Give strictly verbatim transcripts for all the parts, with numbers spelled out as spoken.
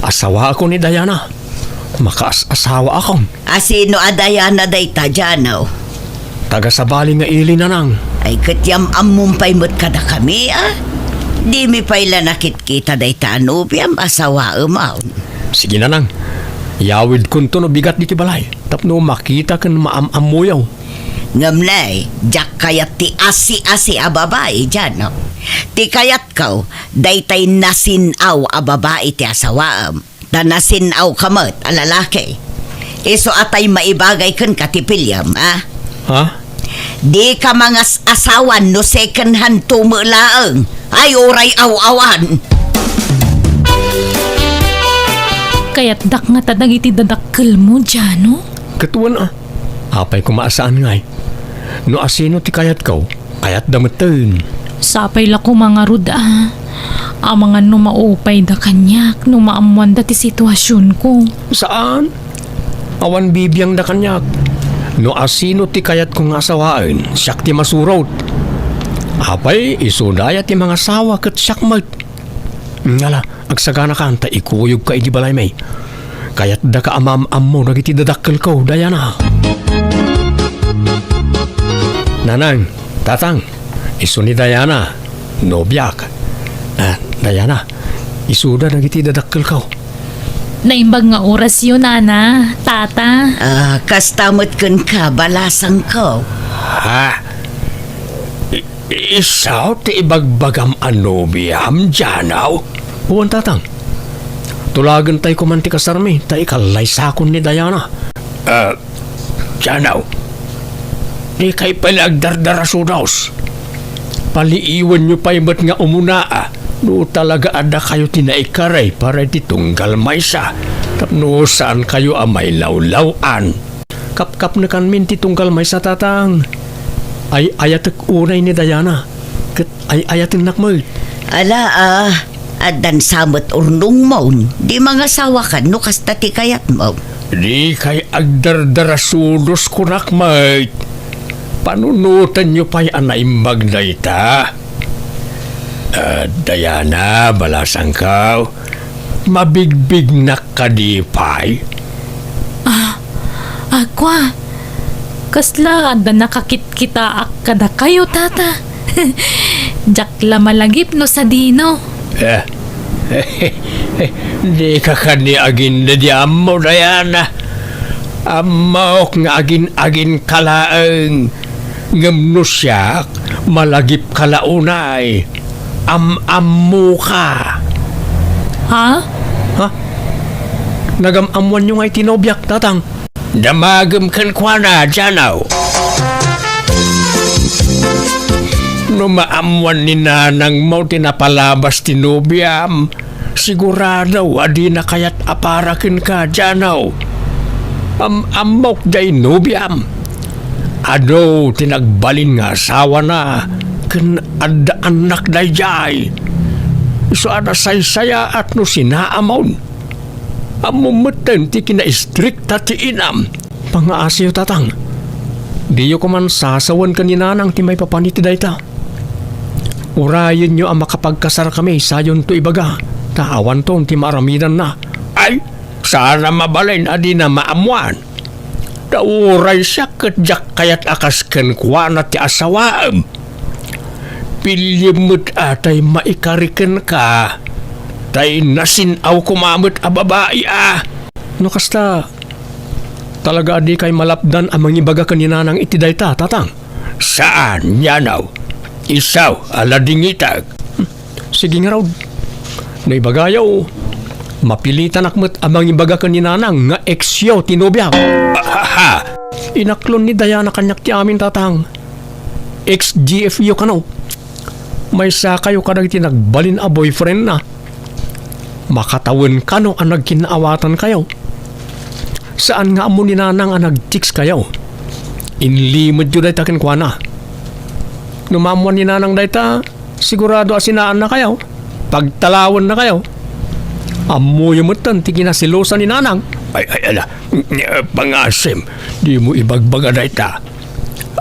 Asawaakon ni Diana. Makaas-asawaakon. A, sino a Diana dayta, Jano? Taga-Sabali nga ili, Nanang. Ay, ket yam-ammom pay met kadakami, a? Dimi pay la nakitkita dayta a nobiam, asawaem, a? Sige, Nanang. Yawidkonto no bigat ditoy balay. Tapno makita ken maam-ammoyo. Ngem nay, diak kayat ti asi-asi a babai, Jano. Ti kayatko, daytay nasin-aw a babai ti asawaem. Ta nasin-awka met a lalaki. Isu a tay maibagay kenka ti piliem, a? Ha? Dika mangas-asawan no second hand to met laeng. Ay, uray aw-awan. Kayatdak ngata dagiti dadakkelmo, Jano? Ket wen, a. Apay koma a saan ngay? No asino ti kayatko, kayatda metten. Sapay la koma ngarud a. Amangan no maupayda kaniak no maammoanda ti situasionko. Saan? Awan bibiangda kaniak. No asino ti kayatko nga asawaen, siak ti masurot. Apay, isuda aya ti mangasawa ket siak met. Ngala, agsaganakan ta ikuyogka idi balaymi. Kayatdaka a maam-ammo dagiti dadakkelko, Diana. Nanang, Tatang, isu ni Diana, nobiak. A, Diana, isuda dagiti dadakkelko. Naimbag nga orasyo, Nana, Tata. A, kasta met kenka, balasangko. Ha? I-, Isu ti ibagbagam a nobiam, Janaw? Wen, Tatang. Tulagentay koman ti kasarmi, ta ikallaysakon ni Diana. A, Janaw, dikay pay la agdardarasudos. Paliiwenyo pay met nga umuna, a, no talaga a dakayo ti naikari para iti tunggal maysa, tapno saankayo a mailawlaw-an. Kapkapnekanmin ti tunggal maysa, Tatang. Ay-ayatek unay ni Diana, ket ay-ayatennak met. Ala, a, addan sa met urnongmon. Di mangasawakan no kasta ti kayatmo. Dikay agdardarasudos, kunak met. Panunotenyo pay a naimbag dayta. A, Diana, balasangko, mabigbignak kadi pay? A, a, kua, kasla adda nakakitkitaak kadakayo, Tata? Diak la malagip no sadino. A, dika kadi agin-, di ammo, Diana. Ammok nga agin-aginka laeng. Ngem no siak, malagipka la unay. Am-ammoka. Ha? Ha? Nagam-ammoanyo ngay ti nobiak, Tatang? Damagem kenkuana, Janaw. No maammoan ni nanangmo ti napalabas ti nobiam, sigurado a dina kayat a para kenka, Janaw. Am-ammok jay nobiam. Adu ti nagbalin nga asawana ken adda annak daydiay. Isu a nasaysayaat no sinaamon. Ammom metten ti kinaistrikta ti inam. Pangngaasiyo, Tatang. Diyo koman sasawen ken ni Nanang ti maipapan iti dayta. Urayenyo a makapagkasarkami, sayonto ibaga, ta awanton ti maaramidanna. Ay, saan a mabalin a dina maammoan. Ta uray siak ket diak kayat a kas kenkuana ti asawaem. Piliem met a tay maikari kenka, tay nasin-aw koma met a babai a. No kasta, talaga a dikay malapdan a mangibaga ken ni Nanang iti dayta, Tatang? Saan, Janaw. Isu a ladingitek. Sige ngarud. No ibagayo, mapilitanak met a mangibaga ken ni Nanang nga ex-yo ti nobiak. Ahaha! Inaklon ni Diana kaniak ti amin, Tatang. Ex-G F yo kano. Maysakayo kadagiti nagbalin a boyfriendna. Makatawen kano a nagkinaawatankayo. Saan nga ammo ni Nanang a nag-text kayo. Inlimedyo dayta kenkuana. No maammoan ni Nanang dayta, sigurado a sinaannakayo. Pagtalawennakayo. Ammoyo metten ti kinaselosan ni Nanang. Ay, ay, ala, pangasim, dimo ibagbaga dayta.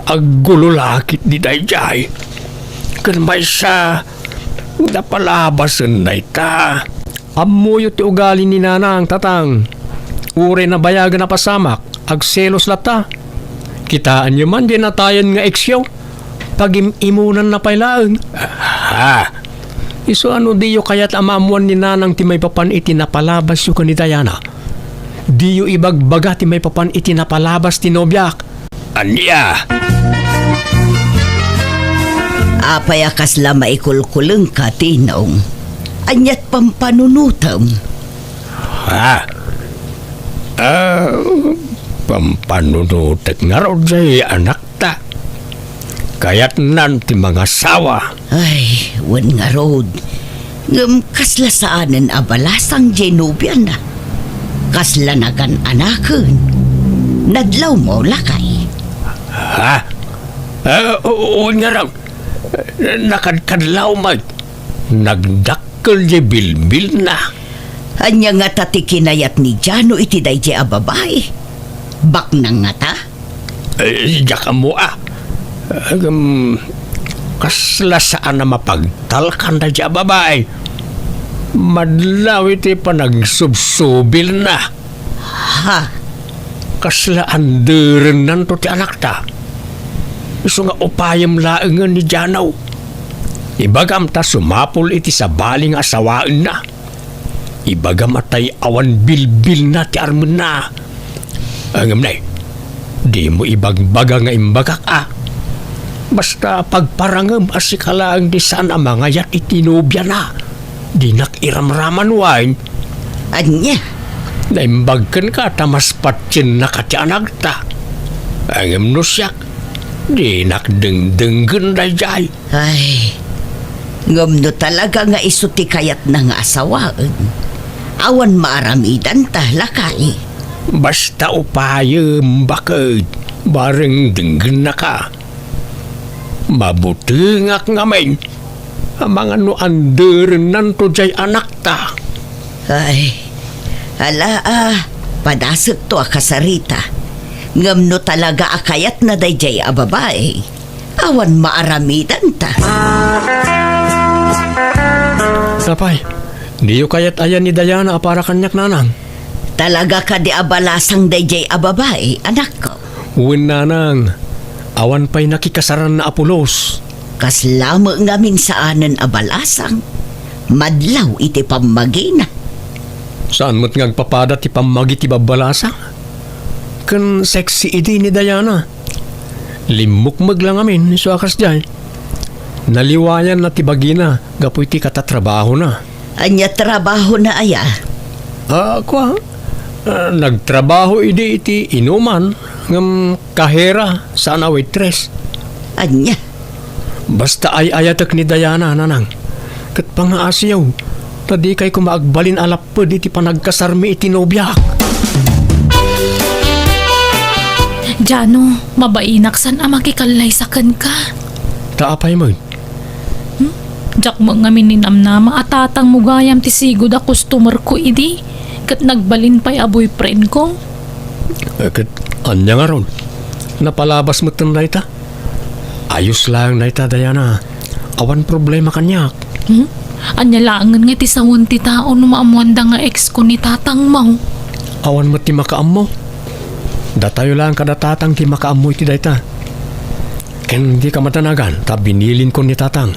Aggulo la ketdi daydiay. Ken maysa, napalabasen dayta. Ammoyo ti ugali ni Nanang, Tatang. Uray nabayagan a pasamak, agselos latta. Kitaenyo man diay natayen nga eksyo. Pagim-imunanna pay laeng. Ha? Isu a no diyo kayat a maammoan ni Nanang ti maipapan iti napalabasyo ken ni Diana, diyo ibagbaga ti maipapan iti napalabas ti nobiak. Ania? Apay a kasla maikulkulengka, Tinong? Ania't pampanunotem? Ha? Ah, pampanunotek ngarud diay anakta. Kayatnan ti mangasawa. Ay, wen ngarud. Ngem kasla saanen a balasang diay nobiana. Kasla nagan-anaken. Nadlawmo, lakay. Ha? Ah, u-, wen ngarud. Nakadkadlaw met. Nagdakkel diay bilbilna. Ania ngata ti kinayat ni Jano iti daydiay a babai? Baknang ngata? Eh, diak ammo a. Ngem, kasla saan a mapagtalkan daydiay a babai. Madlaw iti panagsubsubilna. Ha? Kasla anderennanto ti anakta. Isu nga upayem laengen ni Jano. Ibagam ta sumapul iti sabali nga asawaenna. Ibagam a tay awan bilbilna ti armenna. Ngem nay, dimo ibagbaga nga imbagak a. Basta pagparangem a sika laeng ti saan a mangayat iti nobiana. Dinak iramraman wen. Ania? Naimbag kenka ta mas patiennaka ti anakta. Ngem no siak, dinak dengdenggen daydiay. Ay, ngem no talaga nga isu ti kayatna nga asawaen, awan maaramidanta, lakay. Basta upayem, baket, bareng denggennaka. Mabutengak ngamin, amangan no anderennanto diay anakta. Ay, ala a, padasekto a kasarita. Ngem no talaga a kayatna daydiay a babai, awan maaramidanta. Apay, diyo kayat aya ni Diana a para kaniak, Nanang? Talaga kadi a balasang daydiay a babai, anakko? Wen, Nanang, awan pay nakikasaranna a pulos. Kasla met ngamin saanen a balasang, madlaw iti pammagina. Saan met nga agpapada ti pammagi ti babbalasang? Ken sexy idi ni Diana. Limmukmeg la ngamin isu a kasdiay. Naliwayanna ti bagina gapu iti katatrabahona. Ania trabahona aya? Ah, kua, ah, nagtrabaho idi iti inuman, ngem kahera, saan a waitress. Ania? Basta ay-ayatek ni Diana, Nanang. Ket pangaasiyo, ta dikay koma agbalin a lapped iti panagkasarmi iti nobiak. Jano, mabainak saan a makikallaysa kenka. Ta apay met? Hmm? Diak met ngamin ninamnama a tatangmo gayam ti sigud a customer ko idi, ket nagbalin pay a boyfriend ko. Eh, ket ania ngarud? Napalabas metten dayta? Ayos laeng dayta, Diana. Awan problema kaniak. Hmm? Ania laengen nga ti sawen ti tao no maammoanda nga ex ko ni tatangmo? Awan met ti makaammo. Datayo laeng kada tatang ti makaammo iti dayta. Ken dika madanagan ta binilinko ni tatang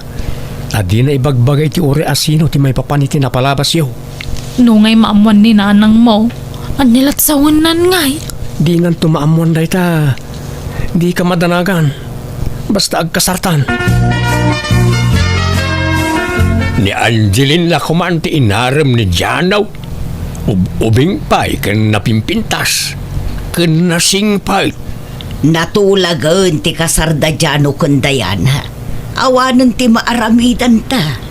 a dina ibagbaga iti uray a sino ti maipapan iti napalabasyo. No ngay maammoan ni nanangmo, ania lat sawennan ngay? Dinanto maammoan dayta. Dika madanagan. Basta agkasartan. Ni Angeline la koman ti inarem ni Jano. Ub-, ubing pay ken napimpintas, ken nasingpet. Natulagen ti kasar da Jano ken Diana. Awanen ti maaramidanta.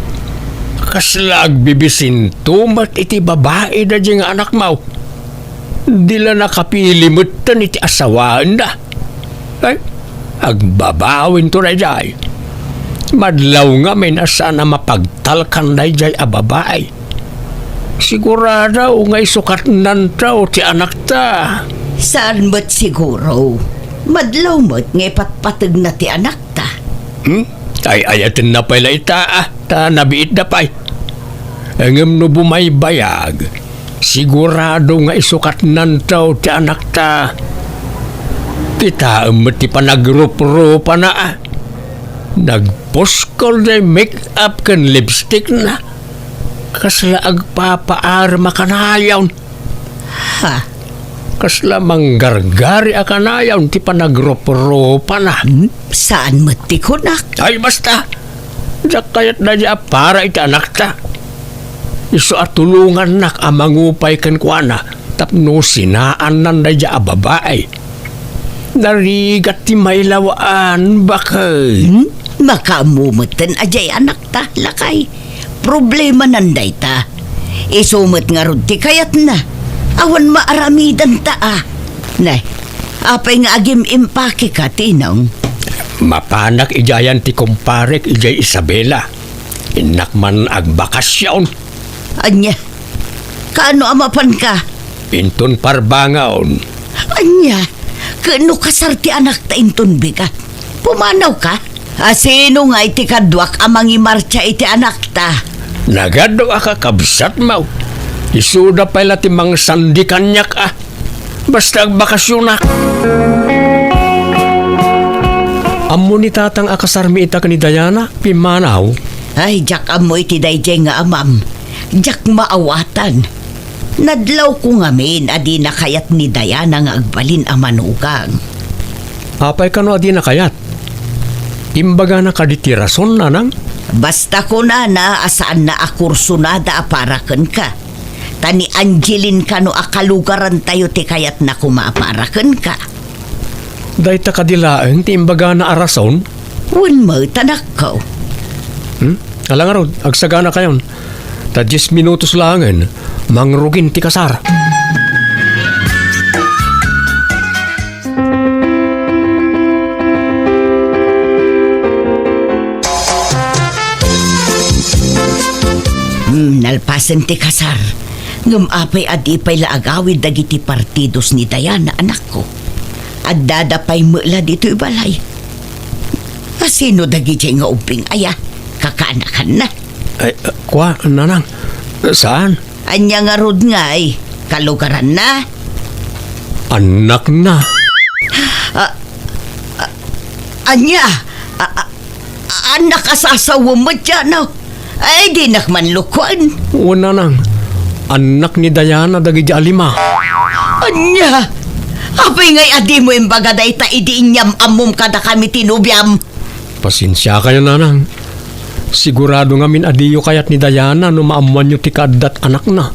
Kasla agbibisinto met iti babai daydiay nga anakmo. Di la nakapili metten iti asawaenna. Ay, agbabawinto daydiay. Madlaw ngamin a saan a mapagtalkan daydiay a babai. Sigurado nga isukatnanto ti anakta. Saan met siguro? Madlaw met nga ipatpategna ti anakta. Hmm? Ay-ayatenna pay la ita, ah, ta nabiitda pay. Ngem no bumaybayag, sigurado nga isukatnanto ti anakta. Kitaem met ti panagruprupana, a. Nagpuskol ti make-up ken lipstickna. Kasla agpapaarem a kanayon. Ha? Kasla manggargari a kanayon ti panagruprupana. Hmm? Saan met ti kunak? Ay, basta! Diak kayat daydiay a para iti anakta. Isu a tulongannak a mangupay kenkuana tapno sinaannan daydiay a babai. Narigat ti mailawaan, bakay. Hmm? Makaammo metten a diay anakta, lakay. Problemanan dayta. Isu met ngarud ti kayatna. Awan maaramidanta, a. Nay, apay nga agim-impakeka, Tinong? Mapanak idiayan ti kumparek idiay Isabela. Innak man agbakasyon. Ania? Kaano a mapanka? Inton Parbangon. Ania? Ket no kasar ti anakta inton bigat, pumanawka? A, sino ngay ti kaduak a mangimartsa iti anakta? Nagadu a kakabsatmo. Isuda pay la ti mangsandi kaniak, a. Basta agbakasyonak. Ammo ni tatang a kasarmi ita ken ni Diana, pimmanaw? Ay, diak ammo iti daydiay nga amam. Diak maawatan. Nadlawko ngamin a dina kayat ni Diana nga agbalin a manugang. Apay kano a dina kayat? Imbagana kadi ti rason, nanang? Basta kunana a saanna a kursonada a para kenka. Ta ni Angeline kano a kalugarantayo ti kayatna koma a para kenka. Dayta kadi laeng ti imbagana a rason? Wen met, anakko. Hmm? Ala ngarud, agsaganakayon. Ta dies minutos laengen, mangrugin ti kasar. Hmm, nalpasen ti kasar. Ngem apay a di pay la agawid dagiti partidos ni Diana, anakko? Addada pay met la ditoy balay. A, sino dagidiay nga ubbing aya? Kakaanakanna? Ay, uh, kua, nanang. Saan? Ania ngarud ngay? Kalugaranna? Annakna. Ah, ah, ania? Ah, ah, annak a sasawem met, Jano? Ay, dinak man lukon. Wen, nanang. Annak ni Diana dagidi a lima. Ania? Apay ngay a dimo imbaga dayta idi inyam-ammom kadakami ti nobiam? Pasensiakayo, nanang. Sigurado ngamin a diyo kayat ni Diana no maammoanyo ti kaaddat anakna.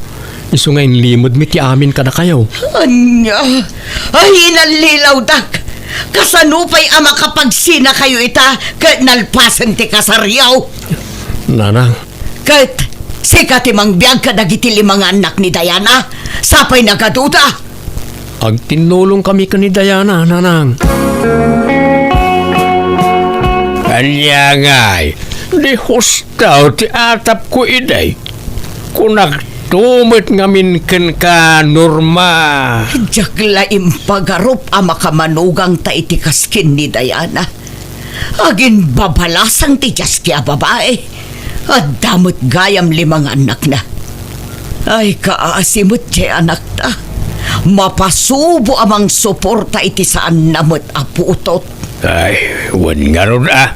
Isu nga inlimedmi ti amin kadakayo. Ania? Ay, inallilawdak! Kasano pay a makapagsinakayo ita ket nalpasen ti kasaryo? Nanang. Ket sika ti mangbiag kadagiti lima nga annak ni Diana? Sapay nagaduda? Agtinnulongkami ken ni Diana, nanang. Ania ngay, di husto ti atapko idi? Kunakto met ngamin kenka, Norma. Diak la impagarup a makamanugangta iti kaskin ni Diana. Aginbabalasang ti diaski a babai. Adda met gayam lima nga annakna. Ay, kaasi met diay anakta. Mapasubo a mangsuporta iti saanna met a putot. Ay, wen ngarud a.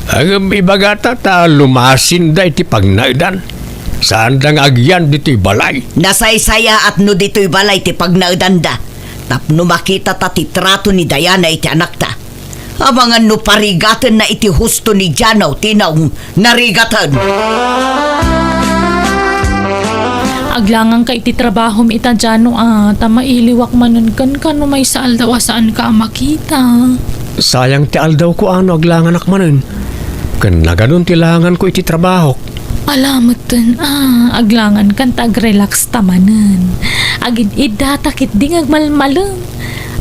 Ngem ibagata ta lumasinda iti pagnaedan. Saanda nga agyan ditoy balay. Nasaysayaat no ditoy balay ti pagnaedanda. Tapno makitata ti trato ni Diana iti anakta. Amangan no parigatenna iti husto ni Jano ti naung-, narigaten. Aglanganka iti trabahom ita, Jano, a, ta mailiwak manen kenka no maysa aldaw a saanka a makita. Sayang ti aldawko a no aglanganak manen. Ken nagadun ti langanko iti trabahok. Ala metten, a, aglangankan ta agrelax ta manen. Agid-iddata ketdi nga agmalmalem.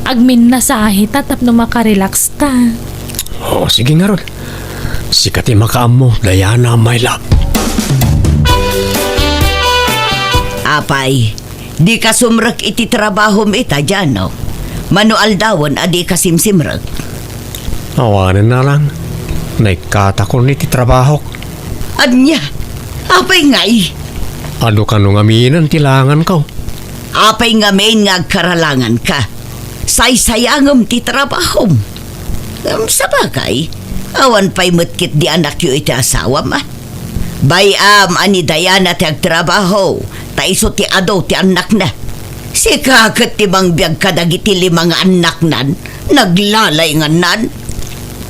Agminnasahe ta tapno makarelax ta. O, sige ngarud. Sika ti makaammo, Diana, my love. Apay, dika sumrek iti trabahom ita, Jano? Mano aldawen a dika simsimrek? Awanen, nanang. Naikkatakon iti trabahok. Ania? Apay ngay? Adu kano ngaminen ti langanko? Apay ngamin nga agkaralanganka? Saysayangem ti trabahom. Ngem sabagay, awan pay met ketdi anakyo iti asawam, a? Bay-am a ni Diana ti agtrabaho, ta isu ti adu ti annakna. Sika ket ti mangbiag kadagiti lima nga annaknan, naglalay ngannan.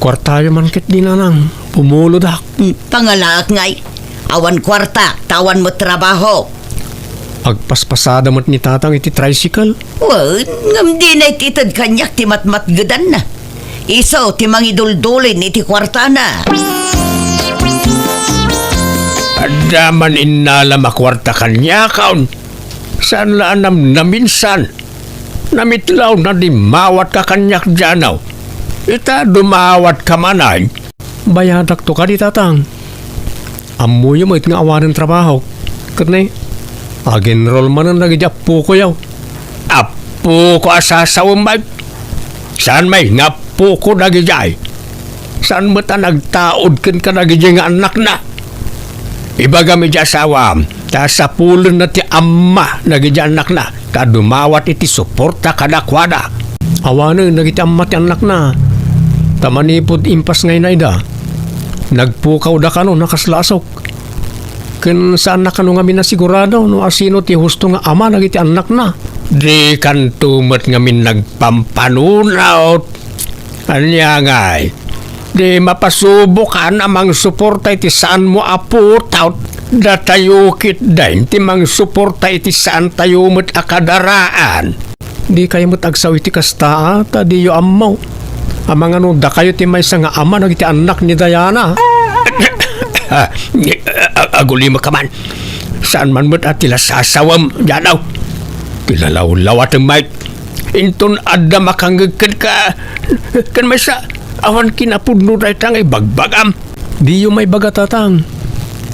Kuartayo man ketdi, nanang, pumulodak. Hmm, pangalaak ngay. Awan kuarta, ta awan met trabaho. Agpaspasada met ni tatang iti tricycle. Wen, ngem dina iti ited kaniak ti matmatgedanna. Isu ti mangiduldulin iti kuartana. Adda man innalam a kuarta kaniakon. Saan la a namnaminsan. Namitlaw na dimmawatka kaniak, Janaw. Ita dumawatka manen. Bayadakto kadi, tatang. Ammoyo met nga awanen trabaho. Ket ne, ag-enroll manen dagiti appokoyo. Appoko a sasawem, Mike. Saan may nga appoko dagidiay? Saan met a nagtaud ken kadagidi nga annakna? Ibagam iti asawam, ta sapulenna ti amma dagidi annakna, ta dumawat iti suporta kadakuada. Awanen dagiti amma ti annakna, ta manipud impas nga inaida, nagpukawda kano a kasla asok. Ken saanna kano ngamin a sigurado no asino ti husto nga ama dagiti annakna? Dikanto met ngamin nagpampanunot. Ania ngay? Di mapasubokan a mangsuporta iti saanmo a putaw? Datayo ketdin ti mangsuporta iti saantayo met a kadaraan. Dikay met agsao iti kasta, a, ta diyo ammo. Amangan no dakayo ti maysa nga ama dagiti annak ni Diana. Ah, agulimekka man. Saan man met a ti la sasawem, Janaw. Kinalawlawatem, Mike. Inton adda makangngeg kenka, ken maysa, awan kinapudno dayta nga ibagbagam. Diyo maibaga, tatang.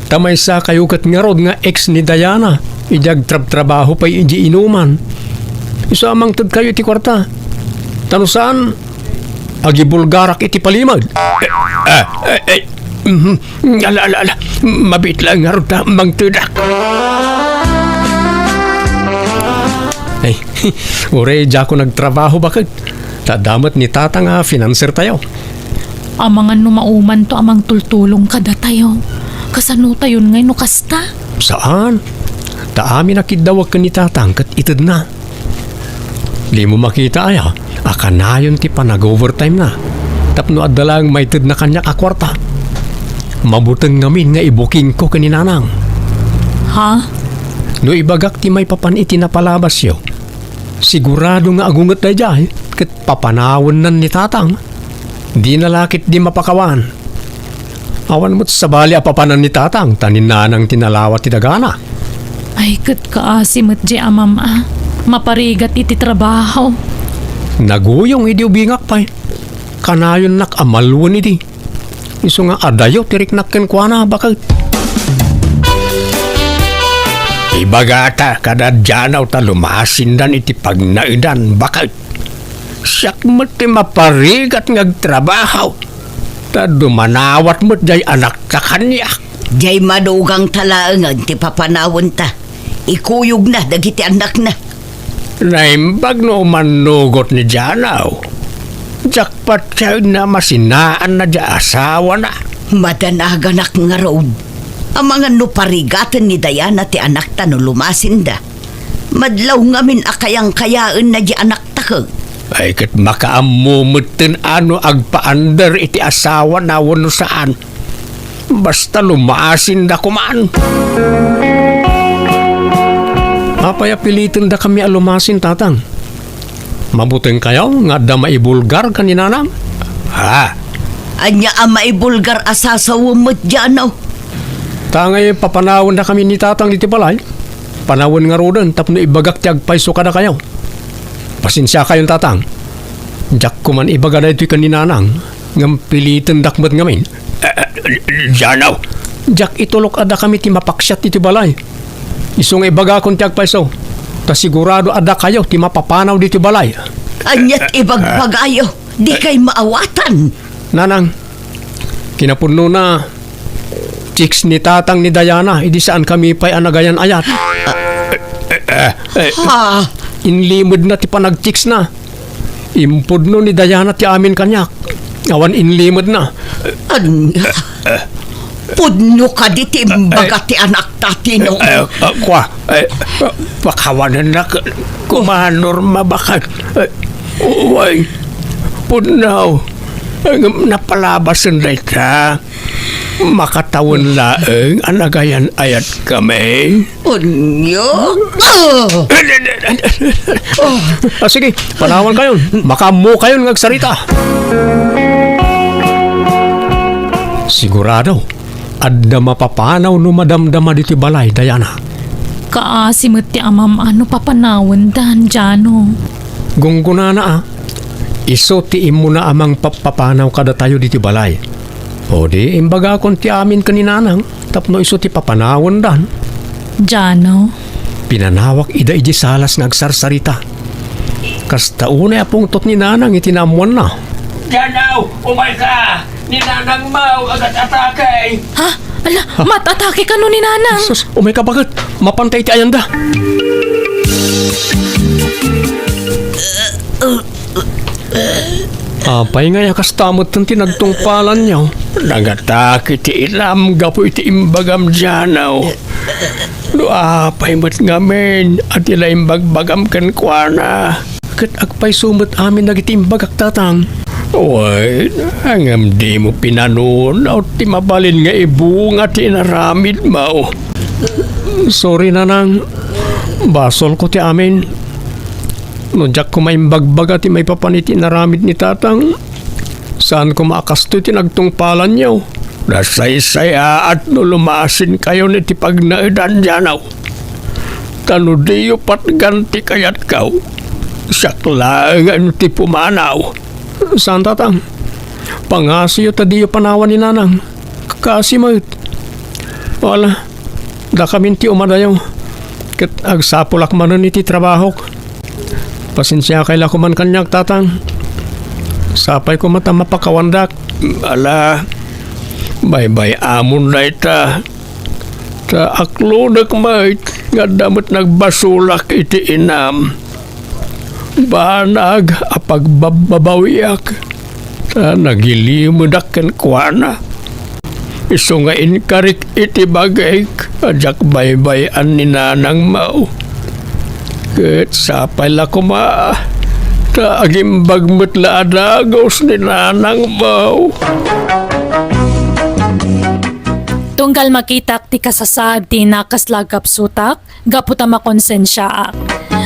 Ta maysakayo ket ngarud nga ex ni Diana, idi agtrabtrabaho pay idiay inuman. Isu a mangtedkayo iti kuarta. Ta no saan, agibulgarak iti palimed. Ah, eh, eh, mhm. Ala, ala, ala. Mabiit laeng ngarud ta mangtedak. Ay, uray diakon agtrabaho, baket. Ta adda met ni tatang a financer tayo. Amangan no maumanto a mangtultulong kadatayo. Kasanotayon ngay no kasta? Saan? Ta amin a kiddawek ken ni tatang ket itedna. Dimo makita aya a kanayon ti panag-overtime na tapno adda laeng maitedna kaniak a kuarta? Mabuteng ngamin nga ibukingko ken ni nanang. Ha? No ibagak ti maipapan iti napalabasyo, sigurado nga agunget daydiay ket papanawennan ni tatang. Dina la ketdi mapakawan. Awan met sabali a papanan ni tatang ta ni nanang ti nalawa ti dagana. Ay, ket kaasi met di amam a maparigat iti trabaho. Naguyong idi ubingak pay. Kanayonnak a malwen idi. Isu nga adayo ti riknak kenkuana, baket. Ibagata kada Janaw ta lumasindan iti pagnaedan, baket. Siak met ti maparigat nga agtrabaho, ta dumanawat met jay anakta kaniak. Jay madugangta laengen ti papanawenta. Ikuyogna dagiti annakna. Naimbag no umannugot ni Janaw. Diak patienna a masinaanna di asawana. Madanaganak ngarud. Amangan no parigaten ni Diana ti anakta no lumasinda. Madlaw ngamin a kayangkayaenna di anakta ket. Ay, ket makaammo metten a no agpaandar iti asawana wenno saan. Basta lumasinda koman. Apay a pilitendakami a lumasin, tatang? Mabutengkayo nga adda maibulgar ken ni nanang? Ha? Ania a maibulgar a sasawem met, Janaw? Ta ngay papanawendakami ni tatang ditoy balay. Panawen ngaruden tapno ibagak ti agpayso kadakayo. Pasensiakayon, tatang. Diak koman ibaga daytoy ken ni nanang, ngem pilitendak met ngamin. Eh, eh, Janaw. Diak itulok a dakami ti mapaksiat iti balay. Isu nga ibagakon ti agpayso, ta sigurado a dakayo ti mapapanaw ditoy balay. Aniat ibagbagayo? Dikay maawatan. Nanang, kinapudnona, Chicks ni tatang ni Diana, idi saankami pay a nagayan-ayat. Eh, eh, eh, Ha? Inlimedna ti panagchicksna. Impudno ni Diana ti amin kaniak. Awan inlimedna. Ania? Pudno kadi ti imbaga ti anakta, Tino? Eh, eh, kua, eh, pakawanennak koma, Norma, baket. Eh, uway, pudno. Eh, ngem napalabasen dayta. Makatawen laeng a nagayan-ayatkami. Ania? Ah! Ah, sige, panawankayon. Makaammokayon nga agsarita. Sigurado, adda mapapanaw no madamdama ditoy balay, Diana. Kaasi met ti amam-an no papanawendan, Jano. Gunggonana a, isu ti immuna a mangpappapanaw kadatayo ditoy balay. O di, imbagakon ti amin ken ni Nanang tapno isu ti papanawendan. Jano. Pinanawak ida idiay salas nga agsarsarita. Kasta unay a pungtot ni Nanang iti naammoanna. Jano, umayka! Ni Nanang Mau agat-atake! Ha? Ala, mat-atake kano ni Nanang? Sus, umayka baket. Mapanta iti ayanda. Apay ngay a kasta metten ti nagtungpalanyo? Nangatake ti inam gapu iti imbagam, Jano. No apay met ngamin a ti naimbagbagam kenkuana? Ket agpayso met amin dagiti imbagak, Tatang. Wen, ngem dimo pinanunot ti mabalin nga ibunga ti inaramidmo. Sorry, Nanang. Basolko ti amin. No diak koma imbagbaga ti maipapan iti inaramid ni Tatang, saan koma a kastoy ti nagtungpalanyo. Nasaysayaat no lumasinkayon iti pagnaedan, Jano. Ta no diyo patgan ti kayatko, siak laengen ti pumanaw. Saan, Tatang. Pangasiyo ta diyo panawan ni Nanang. Kaasi met. Wala, dakamin ti umadayo. Ket agsapulak manen iti trabahok. Pasensiakay la koman kaniak, Tatang. Sapay koma ta mapakawandak. Ala, baybay-amon dayta. Ta aklodek met nga adda met nagbasolak iti inam. Banag a pagbabbabawiak, ta nagilimedak kenkuana. Isu nga inkarik iti bagik a diak baybay-an ni Nanang Mau. Ket sapay la koma, ta agimbag met la a dagus ni Nanang Mau. Tunggal makitak ti kasasaad ti inakasla a gapsutak, gapu ta makonsensiaak.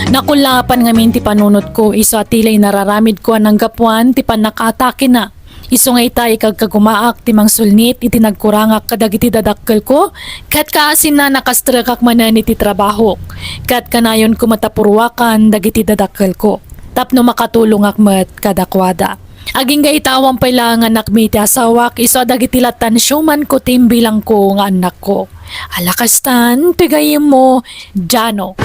Nakullaapan ngamin ti panunotko, isu a ti la inararamidko a nanggapuan ti pannakaatakena. Isu nga ita, ikagkagumaak ti mangsulnit iti nagkurangak kadagiti dadakkelko, ket kaasinna, nakastrekak manen iti trabahok. Ket kanayonko met a purruakan dagiti dadakkelko tapno makatulongak met kadakuada. Agingga ita, awan pay la nga nakmi ti asawak, isu a dagiti lattan siomanko ti imbilangko nga annakko. Ala kastan ti gayyemmo, Jano.